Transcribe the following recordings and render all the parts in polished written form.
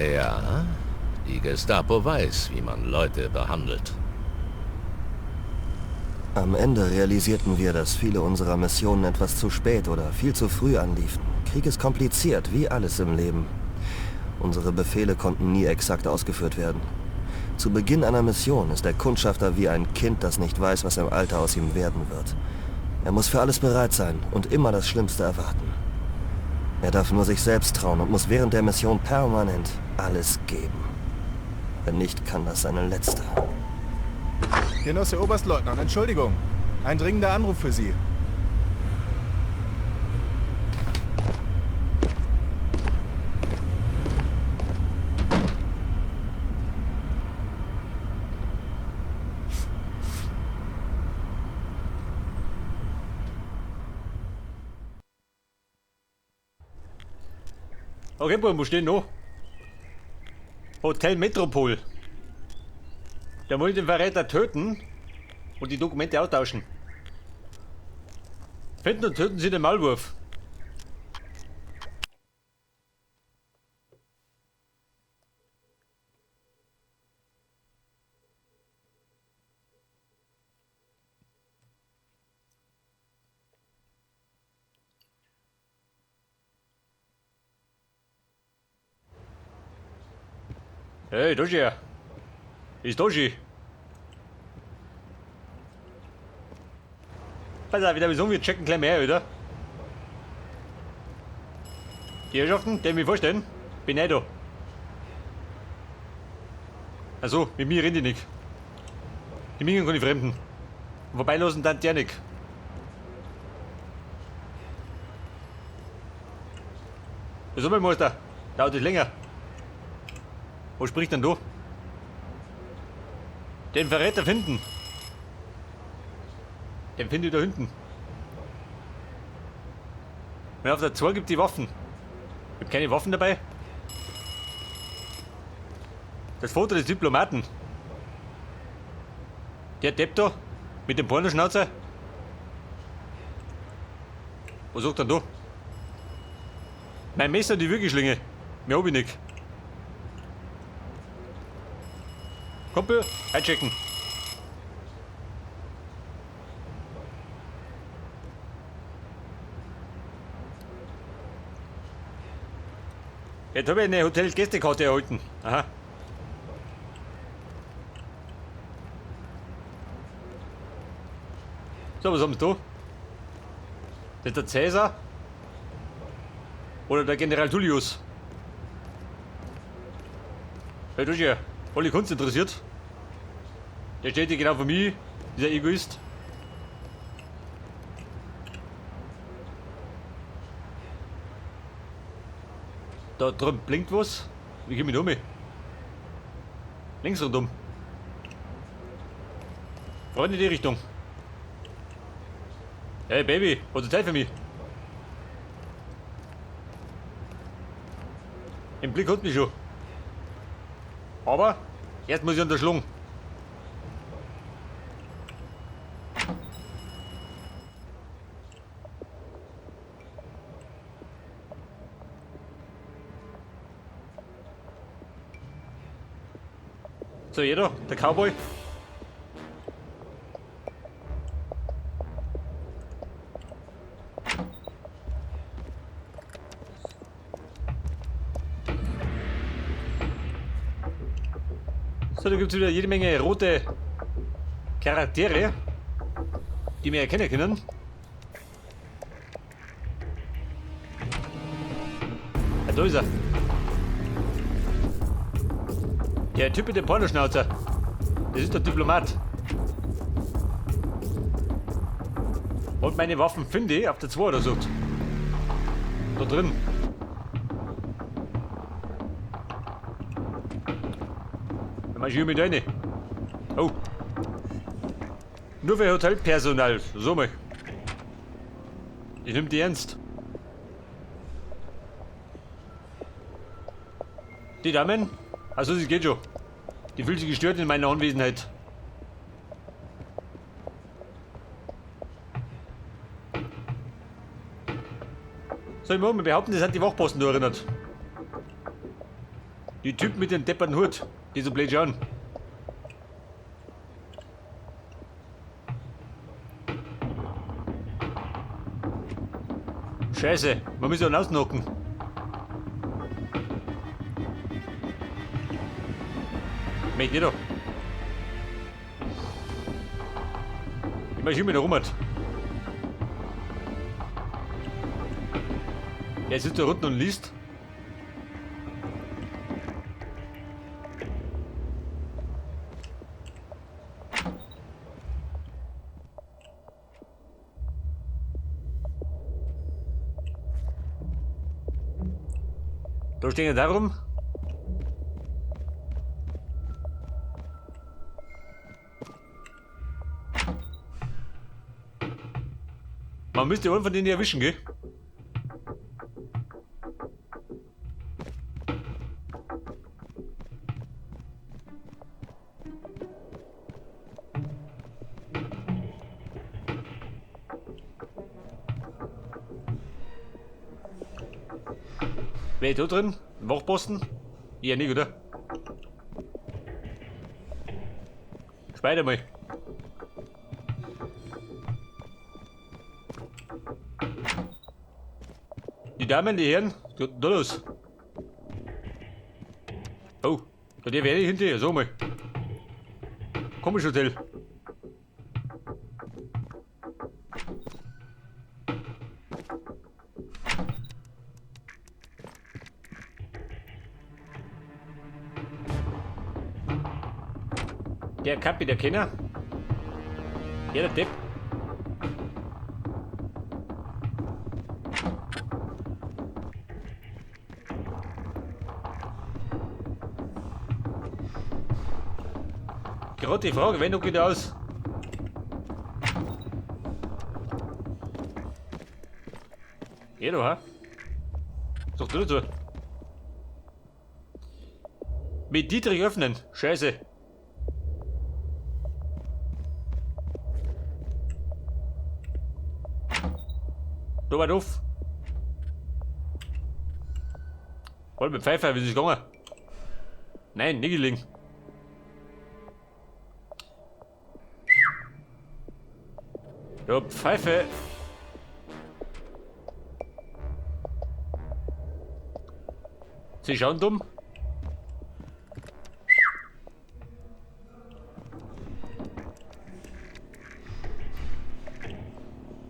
Ja, die Gestapo weiß, wie man Leute behandelt. Am Ende realisierten wir, dass viele unserer Missionen etwas zu spät oder viel zu früh anliefen. Krieg ist kompliziert, wie alles im Leben. Unsere Befehle konnten nie exakt ausgeführt werden. Zu Beginn einer Mission ist der Kundschafter wie ein Kind, das nicht weiß, was im Alter aus ihm werden wird. Er muss für alles bereit sein und immer das Schlimmste erwarten. Er darf nur sich selbst trauen und muss während der Mission permanent alles geben. Wenn nicht, kann das seine letzte. Genosse Oberstleutnant, Entschuldigung. Ein dringender Anruf für Sie. Okay, Buben, wo stehen noch? Hotel Metropol. Der wollte den Verräter töten und die Dokumente austauschen. Finden und töten Sie den Maulwurf. Hey, Doji. Ist Doji. Pass auf, wieder so, wir checken gleich mehr wieder. Die Herrschaften, die mich vorstellen, bin ich da. Also, mit mir reden die nicht. Die Mingen keine Fremden. Und vorbeilassen dann der nicht. Was soll mein Meister? Dauert es länger. Was spricht denn du? Den Verräter finden. Den finde ich da hinten. Und auf der 2 gibt die Waffen. Ich hab keine Waffen dabei. Das Foto des Diplomaten. Der Depp da, mit dem Pornoschnauzer. Was sagt denn du? Mein Messer und die Würgeschlinge. Mehr hab ich nicht. Kumpel, einchecken. Jetzt habe ich eine Hotel-Gästekarte erhalten. Aha. So, was haben wir da? Das ist der Cäsar? Oder der General Tullius? Hey, du ja alle Kunst interessiert. Der steht hier genau vor mir, dieser Egoist. Da drüben blinkt was. Wie komme ich da um? Links rundum. Freunde in die Richtung. Hey Baby, hast du Zeit für mich? Im Blick hat mich schon. Aber erst muss ich an der Schlung. So, jeder, der Cowboy. So, da gibt's wieder jede Menge rote Charaktere, die wir erkennen können. Ja, da ist er. Der Typ mit dem Pornoschnauzer. Das ist der Diplomat. Und meine Waffen finde ich auf der 2 oder so. Da drin. Dann mach ich hier mit rein. Oh. Nur für Hotelpersonal. So mal. Ich nehm die ernst. Die Damen? Also, das geht schon. Die fühlt sich gestört in meiner Anwesenheit. Soll ich mal behaupten, das hat die Wachposten da erinnert. Die Typen mit dem depperten Hut, die so blöd schauen. Scheiße, man muss ja ausnocken. Möchte nicht da. Ich mach immer rum. Er sitzt da unten und liest. Da stehen ja darum. Man müsste einen von denen erwischen, gell? Wer ist da drin? Im Wachposten? Ja, nicht, oder? Speide mal. Die Damen, die Herren, da los. Oh, da der werde ich hinterher, so mal. Komisch Hotel. Der Kapi, der Kenner. Ja, der Depp. Gerade die Frage, wenn geht aus? Ja, du, ha? Sag du dazu. Mit Dietrich öffnen. Scheiße. Da war doof. Voll mit Pfeife, wie ist es gegangen? Nein, nicht gelingen. Ja, Pfeife. Sie schauen dumm.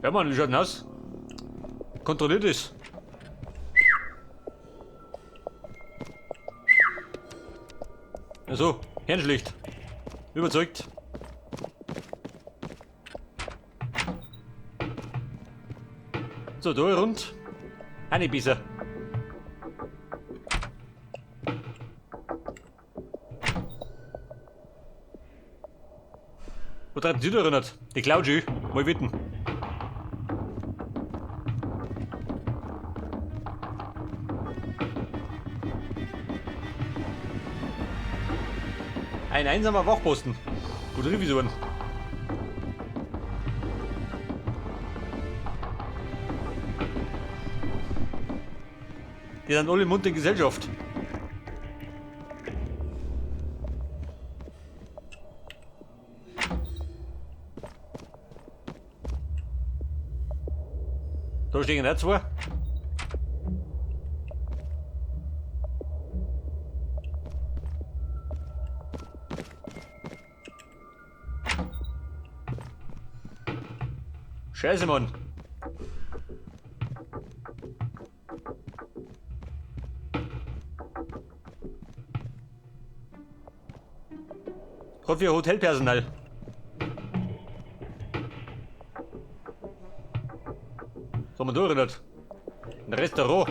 Ja, Mann, wie schaut denn aus? Kontrolliert es. Also, Herrenschlicht. Überzeugt. So, da rund. Eine Bisser. Wo treibt sie da drin? Die Claudia, mal witten. Ein einsamer Wachposten. Gute Revision. Die sind alle im Mund in Gesellschaft. Da stehen auch zwei. Scheiße, Mann. Gerade für Hotelpersonal. So, man durch nicht. Ein Restaurant.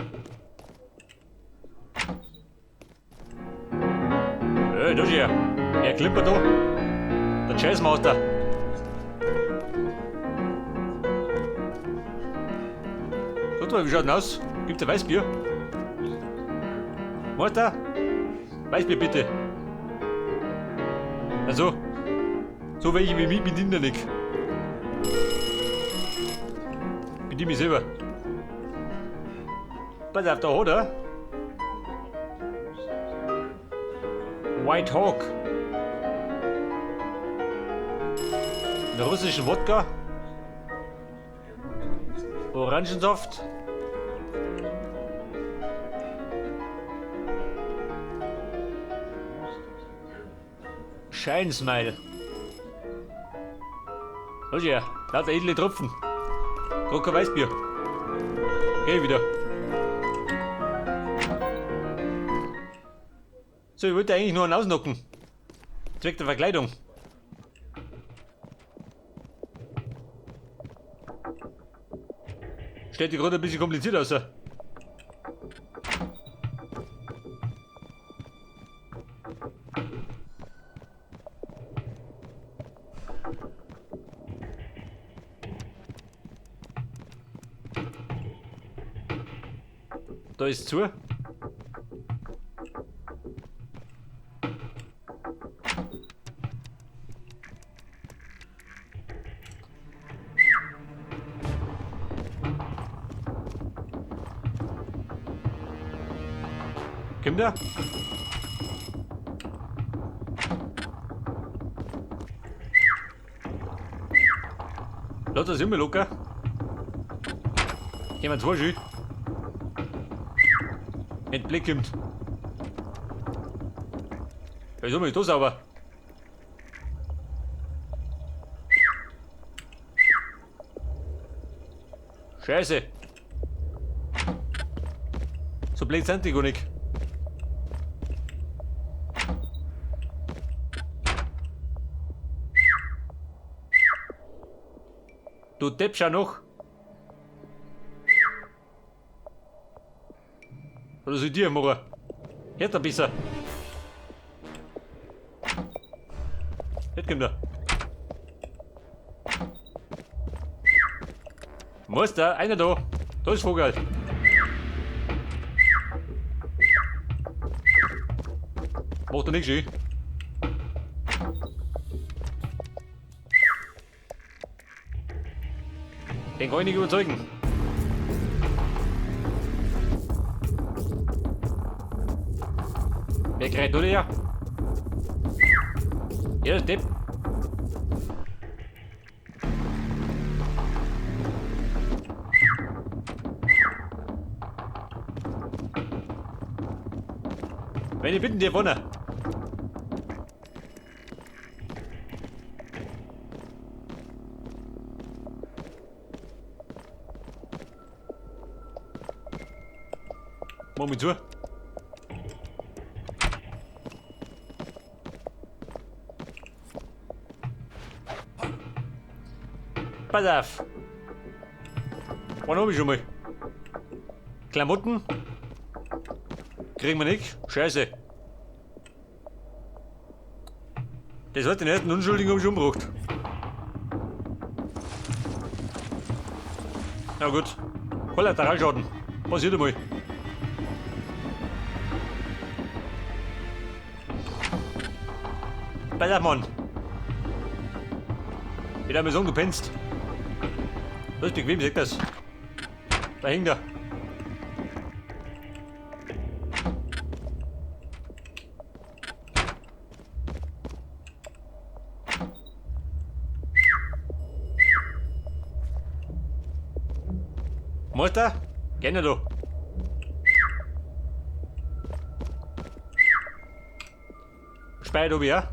Hey, da ist er. Er klimpert da. Der Jazzmaster. Schaut mal, wie schaut denn aus? Gibt's ein Weißbier? Meister? Weißbier bitte. Also, so welche wie mich bedient er nicht. Bedien mich selber. Pass auf, da hat er. White Hawk. Einen russischen Wodka. Orangensaft. Shine Smile. Schau her, lauter edle Tropfen. Gerade kein Weißbier. Geh wieder. So, ich wollte eigentlich nur einen ausnocken. Zweck der Verkleidung. Stellt sich gerade ein bisschen kompliziert aus. Da ist zu. Kommt der? Lass das immer locker. Gehen wir zwei schön. Wenn Blick kommt. Ja, ist da sauber. Scheiße. So blöd sind die gar nicht. Du Depp schau noch. Oder soll ich dir machen? Hört ein bisschen. Jetzt kommt er. Muss da, einer da. Da ist Vogel. Macht er nichts schön. Den kann ich nicht überzeugen. Wer kriegt oder ja? Ja, das Depp. Wenn ich bitten dir vorne. Mach mich zu. Pass auf. Einen hab ich schon mal. Klamotten. Kriegen wir nicht. Scheiße. Das hat den ersten Unschuldigen schon umgebracht. Na gut. Kollateralschaden. Passiert einmal. Pass auf, Mann. Ich hab mir so gepennst. Das ist bequem, seht das. Da hängt er. Meister, gerne du. Speit oben, ja?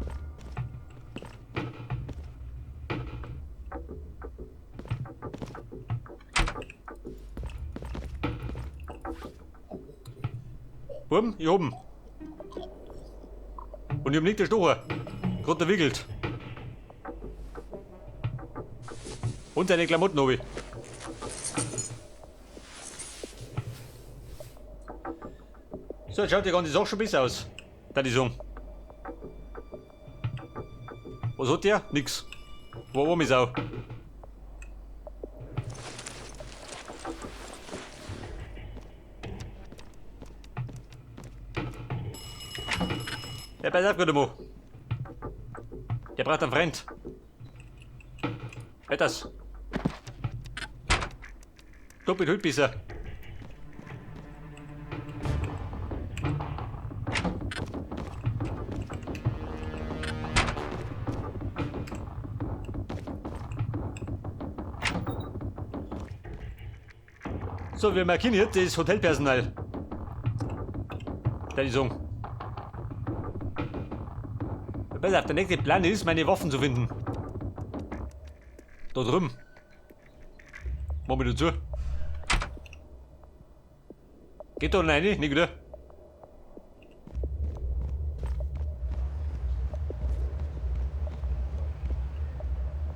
Buben, ich oben. Und ich hab nicht gestochen. Gerade erwickelt. Und seine Klamotten hab ich. So, jetzt schaut die ganze Sache schon besser aus. Da die sagen. Was hat der? Nix. War arme Sau. Der pass auf, guter Mann. Der braucht einen Freund. Wetters. Doppelt Hütbisser. So, wir markieren hier das Hotelpersonal. Da ich sagen. Pass auf, der nächste Plan ist, meine Waffen zu finden. Da drüben. Machen wir dazu. Geht da rein, nicht wieder?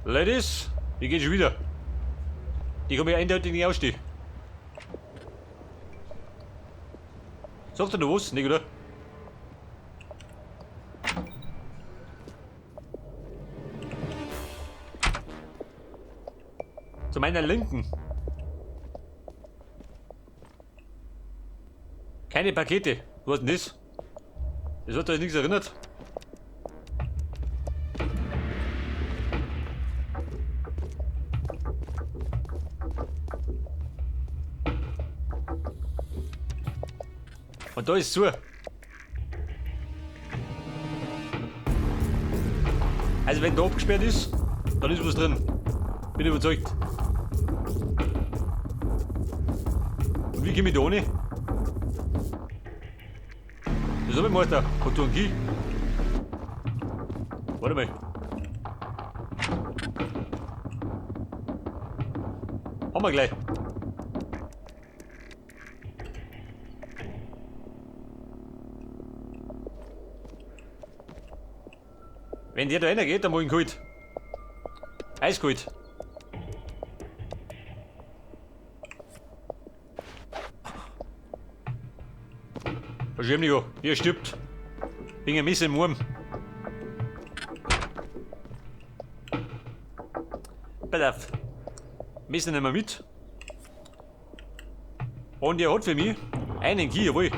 Ladies, die geht schon wieder. Die kann mir eindeutig nicht ausstehen. Sagt er noch was? Nicht, oder? Zu meiner Linken. Keine Pakete. Was ist denn das? Das hat euch nichts erinnert. Und da ist zu. Also wenn da abgesperrt ist, dann ist was drin. Bin überzeugt. Und wie komme ich da ohne? Das hab ich Meister. Hat du einen Key? Warte mal. Haben wir gleich. Wenn der da reingeht, dann mach ich ihn kalt. Eiskalt. Verschieben dich an. Hier stirbt. Bin ein Messer im Arm. Pass auf. Messer nehmen wir mit. Und er hat für mich einen Key, jawohl.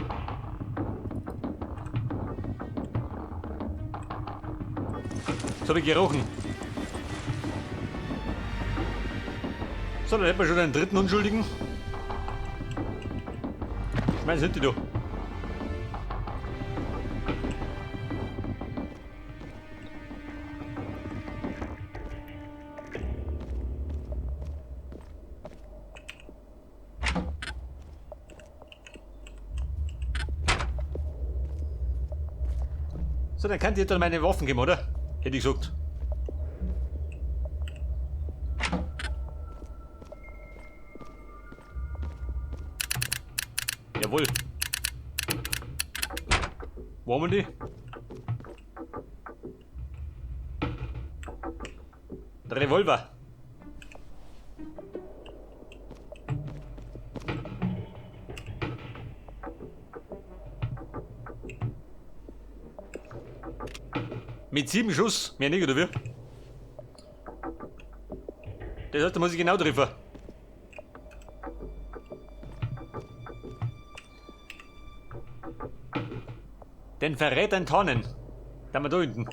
Das hab ich gerochen. So, dann hätten wir schon einen dritten Unschuldigen. Ich meine, sind die da? So, dann könnt ihr dann meine Waffen geben, oder? Hätte ich gesagt. Jawohl. Wo haben wir die? Der Revolver. Mit 7 Schuss, mehr nicht, oder wie? Das heißt, da muss ich genau treffen. Den Verräter enttarnen. Da haben wir da hinten.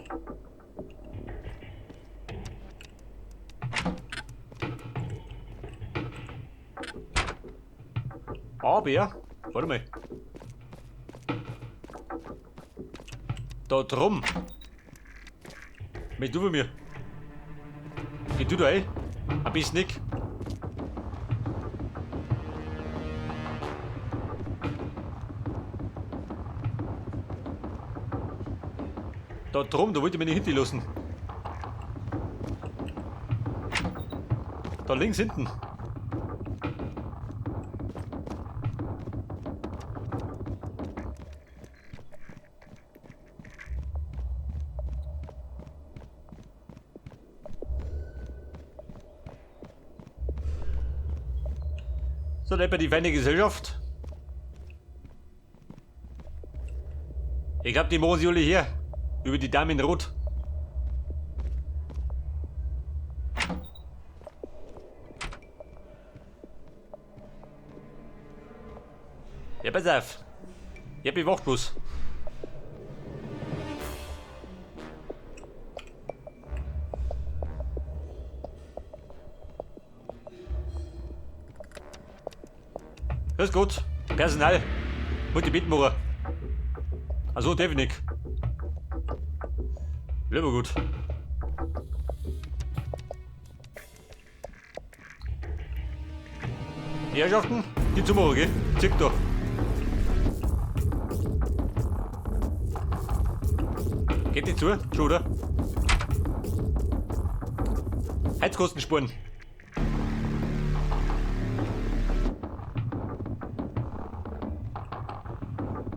Aber, warte mal. Da drum. Mit du bei mir. Geh du da rein? Ein bisschen nicht. Da drum, da wollte ich mich nicht hinten lassen. Da links hinten. So, da die feine Gesellschaft. Ich hab die Mosiole hier. Über die Dame in Rot. Ja, pass auf. Ich hab bewacht bloß. Grüß Gott, Personal, wollte ich mitmachen. Also, darf ich nicht. Lieber gut. Die Herrschaften? Geh zum gell? Zieh da. Geht die zu? Schon, oder? Heizkostenspuren.